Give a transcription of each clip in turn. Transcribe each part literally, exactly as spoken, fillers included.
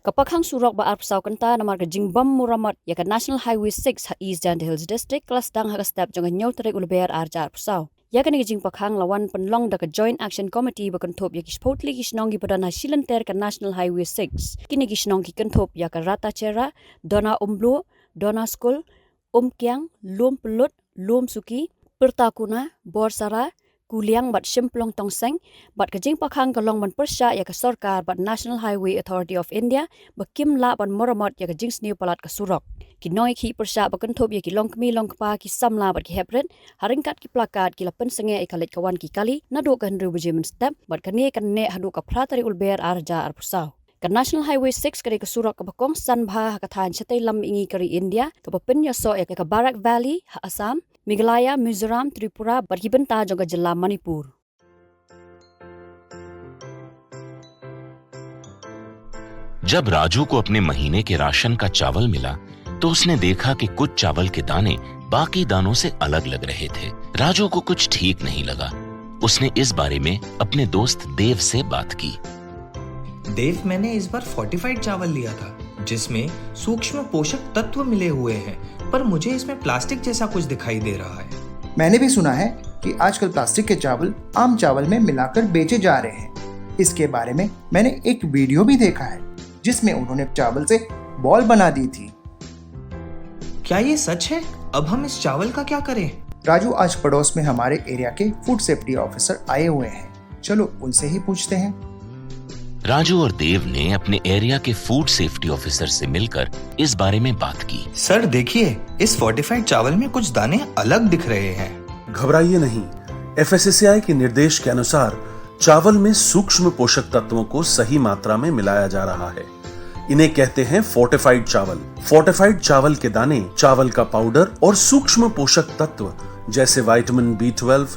Ka pakhang surok ba arphew saw kynta namar ka jingbym muramot ïa ka National Highway six ha East Jaintia Hills District ka la sdang ha ka step jong ka hynñiew tarik u Lber arhajar arphew saw. Ïa kane ka jingpakhang la wan pynlong da ka Joint Action Committee ba kynthup ïa ki shiphew tylli ki shnong kiba don ha shilynter ka National Highway six. Kine ki shnong ki kynthup ïa ka Ratacherra, Dona Umbluh, Dona School, Umkiang, Lum Pyllut, Lum Suki, Pyrtakuna, Borsara, Kuliang bad Shymplong Tongseng, bad ka jingpakhang ka long ban pyrshah ïa ka sorkar bad National Highway Authority of India ba kim lah ban muramot ïa ka jingsniew palat ka surok. Ki nongïakhih pyrshah ba kynthup ïa ki longkmie longkpa, ki samla bad ki heprit, ha ryngkat ki plakat ki la pynsangeh ïa ka leit ka wan ki kali naduh ka hynriew baje mynstep, bad kane kan neh haduh ka phra tarik u Lber arhajar arphew saw. Ka National Highway six ka dei ka surok kaba kongsan bha ha ka thaiñ shatei lam mihngi ka ri India, kaba pynïasoh ïa ka Barak Valley ha Assam, Meghalaya, Mizoram, Tripura bad ki bynta jong ka jylla Manipur. जब राजू को अपने महीने के राशन का चावल मिला, तो उसने देखा कि कुछ चावल के दाने बाकी दानों से अलग लग रहे थे। राजू को कुछ ठीक नहीं लगा। उसने इस बारे में अपने दोस्त देव से बात की। देव, मैंने इस बार फोर्टिफाइड चावल लिया था, जिसमें सूक्ष्म पोषक तत्व मिले हुए हैं, पर मुझे इसमें प्लास्टिक जैसा कुछ दिखाई दे रहा है। मैंने भी सुना है कि आजकल प्लास्टिक के चावल आम चावल में मिलाकर बेचे जा रहे हैं। इसके बारे में मैंने एक वीडियो भी देखा है, जिसमें उन्होंने चावल से बॉल बना दी थी। क्या ये सच है? अब हम इस चावल का क्या करें? राजू, आज पड़ोस में हमारे एरिया के फूड सेफ्टी ऑफिसर आए हुए हैं, चलो उनसे ही पूछते हैं। राजू और देव ने अपने एरिया के फूड सेफ्टी ऑफिसर से मिलकर इस बारे में बात की। सर, देखिए, इस फोर्टिफाइड चावल में कुछ दाने अलग दिख रहे हैं। घबराइए नहीं, एफएसएसएआई के निर्देश के अनुसार चावल में सूक्ष्म पोषक तत्वों को सही मात्रा में मिलाया जा रहा है। इन्हें कहते हैं फोर्टिफाइड चावल। फोर्टिफाइड चावल के दाने चावल का पाउडर और सूक्ष्म पोषक तत्व जैसे vitamin B twelve,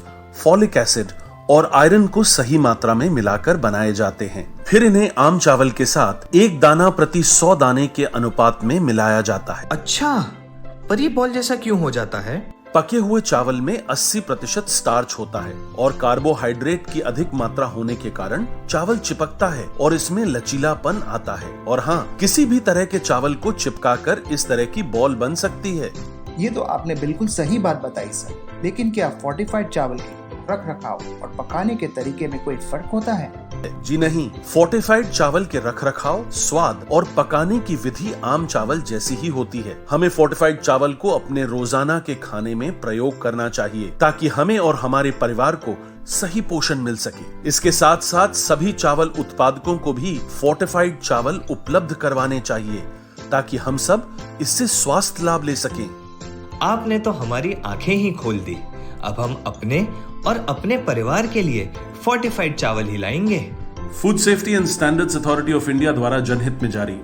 folic acid और आयरन को सही मात्रा में मिलाकर बनाए जाते हैं। फिर इन्हें आम चावल के साथ एक दाना प्रति सौ दाने के अनुपात में मिलाया जाता है। अच्छा, पर ये बॉल जैसा क्यों हो जाता है? पके हुए चावल में अस्सी प्रतिशत स्टार्च होता है और कार्बोहाइड्रेट की अधिक मात्रा होने के कारण चावल चिपकता है और इसमें लचीलापन आता है। और हाँ, किसी भी तरह के चावल को चिपकाकर इस तरह की बॉल बन सकती है। ये तो आपने बिल्कुल सही बात बताई सर, लेकिन क्या फोर्टिफाइड चावल के रख रखाव और पकाने के तरीके में कोई फर्क होता है? जी नहीं, फोर्टिफाइड चावल के रखरखाव, स्वाद और पकाने की विधि आम चावल जैसी ही होती है। हमें फोर्टिफाइड चावल को अपने रोजाना के खाने में प्रयोग करना चाहिए, ताकि हमें और हमारे परिवार को सही पोषण मिल सके। इसके साथ साथ सभी चावल उत्पादकों को भी फोर्टिफाइड चावल उपलब्ध करवाने चाहिए, ताकि हम सब इससे स्वास्थ्य लाभ ले सकें। आपने तो हमारी आंखें ही खोल दी। अब हम अपने और अपने परिवार के लिए फोर्टिफाइड चावल ही लाएंगे। Food safety and standards authority of India द्वारा जनहित में जारी।